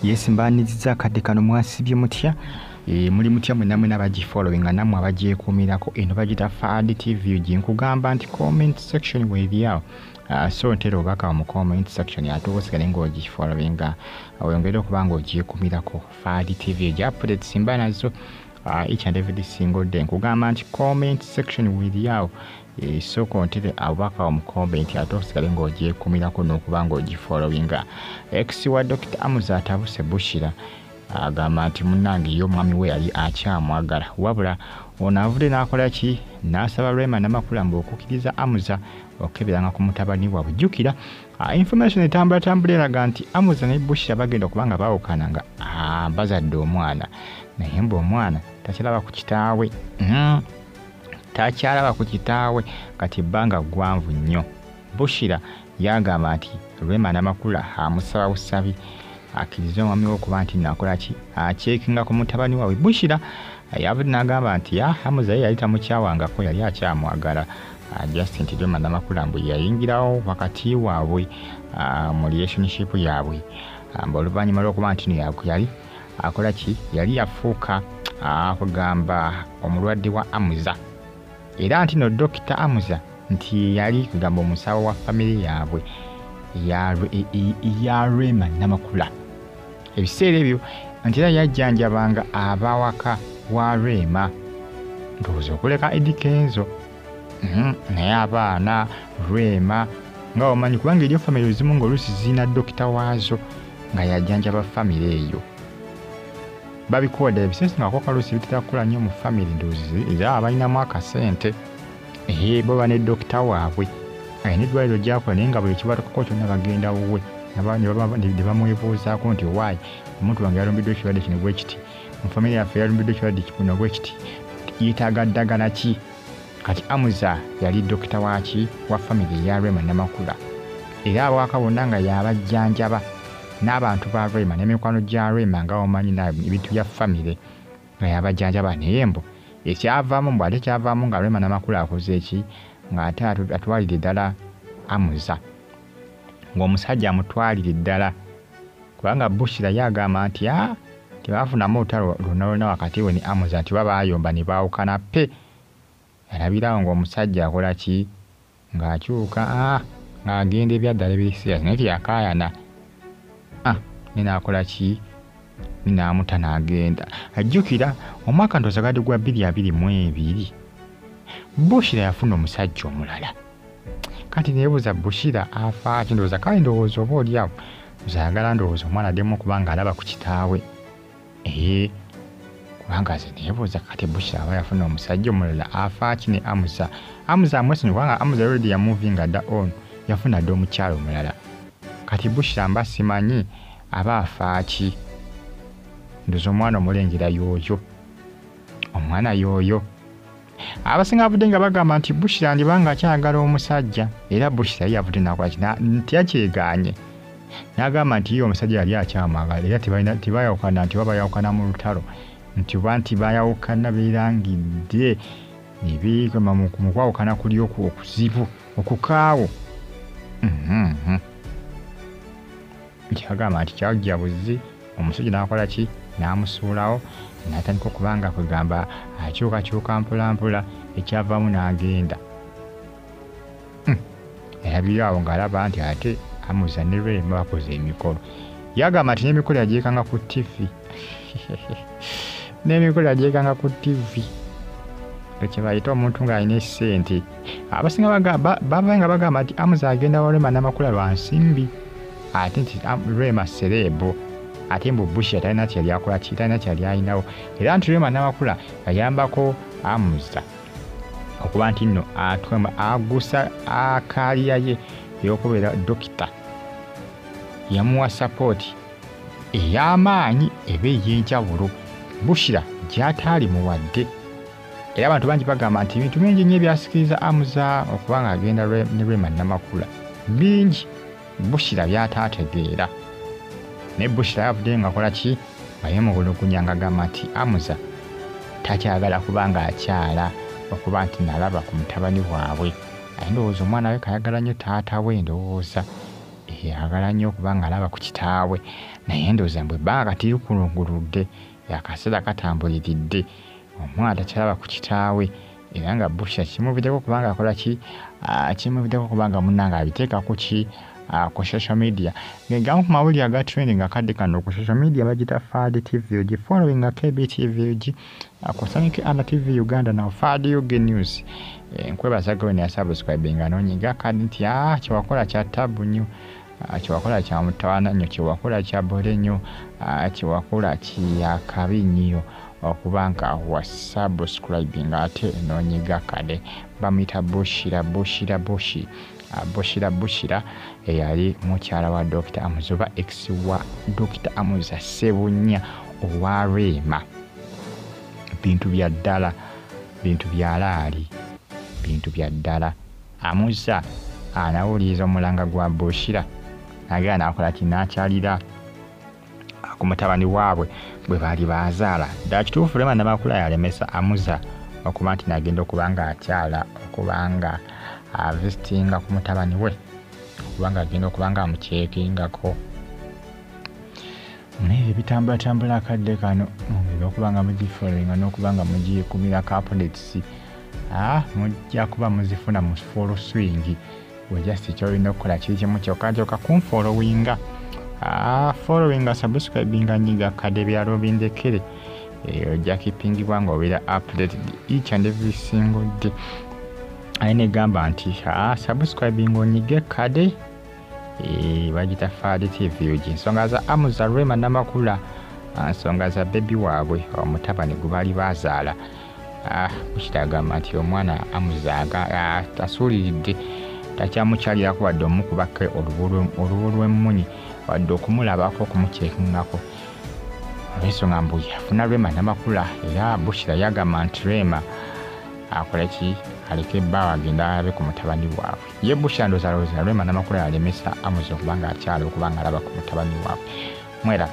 Yes, mbaniriza akadde kano. Mwasibye mutya? Muli mutya mwenna mwena abagifollowinga nammwe abagyekuumirako? Eno bagita Fad TV. Gye nkugamba nti comment section weeri awo. So ntera obubaka mu comment section, ate osigale ng'ogifollowinga, oyongere okuba ng'ogyekuumirako. Fad TV egya updates mba nazo each and every single day. Nkugamba nti comment section weeri awo. Sooka ontere obubaka mu comment, ate osigale ng'ogyekuumirako n'okuba ng'ogifollowinga. Ex wa Dr. Amuza atabuse. Bushira agamba nti munnange ye omwami we yali akyamwagala, wabula ono avudde n'akola ki? N'asaba Rema Namakula mbu okukkiriza Amuza okukeberanga ku mutabani waabwe. Jjukira information etambulatambula eraga nti Amuza ne Bushira bagenda okuba nga baawukana nga bazadde omwana, naye mbu omwana takyalaba ku kitaawe. Takyalaba ku kitaawe kati ebbanga ggwanvu nnyo. Bushira yagamba nti Rema Namakula amusaba busabi akkirize omwami we okuba nti nakola ki? Acheckinga ku mutabani waabwe. Bushira yavudde n'agamba nti Amuza ye yali tamukyawangako, yali akyamwagala, just nti Rema Namakula mbu yayingirawo wakati waabwe mu relationship yaabwe, mbu oluvannyuma lw'okuba nti no yali akola ki? Yali yafuuka kugamba omulwadde wa Amuza, era nti no Dr. Amuza nti yali kugamba omusawo wa famire yaabwe ya Rema Namakula ebiseera ebyo, nti era yajjanjabanga abawaka wa Rema, ndowooza okuleka Eddy Kenzo, naye abaana Rema nga omanyi, kubanga eriyo famire ezimu ng'oluusi zirina dokita waazo nga yajjanjaba famire eyo. Babikoda ebiseera kaluusi bitera kukola nnyo mu famire, ndowooza era abalinamu akasente bo ne dokita waabwe alina eddwaliro gyakola, naye nga buli kibatukako kyonna bagenda wuwe ne bamwebuuzaako nti, "Waayi, omuntu wange yalumbiddwa ekirwadde kino bwe kiti, mu famire yaffe yalumbiddwa ekirwadde kino bwe kiti, yeetaaga ddagala ki?" Kati Amuza yali dokita waki? Wa famire eya Rema Namakula, era abawaka bonna nga yabajjanjaba n'abantu ba Rema n'emikwano gya Rema, nga omanyi ebintu bya famire, nga yabajjanjaba. Naye mbu ekyavaamu, mbu ate kyavaamu nga Rema Namakula akoze eki? Ng'ate atwalire ddala Amuza, ng'omusajja amutwalire ddala, kubanga Bushira ye agamba nti a tebafunamu olutalo lwonna lwonna wakati we ne Amuza, nti babayomba ne baawukana pe. Alabirawo ng'omusajja akola ki? Ng'akyuka ng'agenda ebyaddala ebiri serious, naye teyakaayana ne n'akola ki? Ne n'amuta n'agenda. Ajjukira omwaka ndowooza gwadde gwa 2022, Bushira yafuna omusajja omulala. Kati neebuuza, Bushira afa ki? Ndowooza kale, ndowooza oba oli awo nze ayagala, ndowooza omwana addemu okuba nga alaba ku kitaawe, ee, kubanga nze neebuuza, kati Bushira aba yafuna omusajja omulala afa ki ne Amuza? Amuza amwesonyi, kubanga Amuza already yamovinga dda on, yafuna dda omukyala omulala. Kati Bushira mba simanyi aba afa ki. Ndowooza omwana omulengera y'oyo, omwana y'oyo. Abasinga bavudde nga bagamba nti Bushira ndibanga akyayagala omusajja, era Bushira ye yavudde nakola ki? Tiyakyegaanye n'agamba nti ye omusajja yali akyamwagala, era tebayawukana nti oba bayawukana mu lutalo, nti oba nti bayawukana beerangidde ne beekema mu kwawukana kuli okuzibu okukaawo. Nti agamba nti kyajja buzi, omusajja n'akola ki? N'amusuulawo, n'atandika okuba nga kwegamba akyukakyuka mpolampola, ekyavaamu n'agenda. Alabira awo ng'alaba nti ate Amuza ne Rema bakoze emikolo. Yagamba nti n'emikolo yagyekanga ku TV, n'emikolo yagyekanga ku TV, ekyo bayita omuntu ng'alina essente. Abasinga bava nga bagamba nti Amuza agenda wa Rema Namakula lwa nsimbi, ate nti Rema celeb, ate mbu Bushira talina kyeyali akola ki? Talina kyeyali alinawo, era nti Rema Namakula yayambako Amuza okuba nti nno agusa career ye ey'okubeera dokita, yamuwa support ey'amaanyi eba ey'enjawulo Bushira gy'ataali muwadde. Era abantu bangi bagamba nti ebintu bingi nnyo ebyasikiriza Amuza okuba nga agenda ne Rema Namakula, bingi Bushira by'ataategeera. Naye Bushira yavuddeyo ng'akola ki? Nga yeemugulugunya, ng'agamba nti Amuza takyagala kuba ng'akyala okuba nti nalaba ku mutabani waabwe, naye ndowooza omwana we kayagala nnyo taata we. Ndowooza Ayagala nnyo okuba nga alaba ku kitaawe, naye ndowooza mbwe ebbanga kati likulunguludde, akaseera katambuliridde, omwana takyalaba ku kitaawe. Era nga Bushira kimuviddeko kubanga akola ki, kimuviddeko kubanga munnange abiteeka ku ki, ku social media. Ng'egamu ku mawulire aga trending akadde kano ku social media bagita Fad TV UG, following KBTV UG, ku Sonic Anna TV Uganda na Fad UG News. Nkwebaza gwe ne subscribing n'onyiga kadi nti kyewakola kya tabu nnyo, kyewakola kya mutawaana nnyo, kyewakola kya bole nnyo, kyewakola kyakabi nnyo okuba nga wa subscribing ate n'onyiga kade. Bamuyita Bushira Bushira Bushi, Bushira Bushira eyali mukyala wa Dr. Amuza oba ex wa Dr. Amuza Ssebunya owa Rema. Bintu bya ddala, bintu bya laali, bintu bya ddala. Amuza anawuliriza omulanga gwa Bushira nagenda n'akola ki, n'akyalira ku mutabani waabwe bwe baali baazaala. Ddala kituufu Rema Namakula yalemesa Amuza okuba nti nagenda okuba nga akyala, okuba nga avisitinga ku mutabani we, okuba nga agenda okuba nga amukyekingako. Naye ebitambulatambula akadde kano mugenda okuba nga mugifollowinga n'okuba nga mugikumirako updates, mujja kuba muzifuna mu full swing. We just ky'olina okukola kiri kimu kyokka kyokka kunfollowinga, followinga, subscribinga, nyiga kadde byalo bindekere, ojja kipingibwa ng'obeera updated each and every single day. Aye negamba nti subscribing onyige kade, bagita Fad TV UG. Ensonga za Amuza Rema Namakula, nsonga za bebi waabwe omutabani gwe baali baazaala. Bushira agamba nti omwana Amuza tasuuliridde, takyamukyalirako wadde omukubako olubu lw'emmunyi, wadde okumulabako okumukyekingako, olw'ensonga mbu yafuna Rema Namakula. Era Bushira yagamba nti Rema akole ki, aleke ebbaawe agende alabe ku mutabani waabwe. Ye Bushira ndowooza Rema Namakula yalemesa Amuza okuba nga akyala okuba nga alaba ku mutabani waabwe. Mweraba.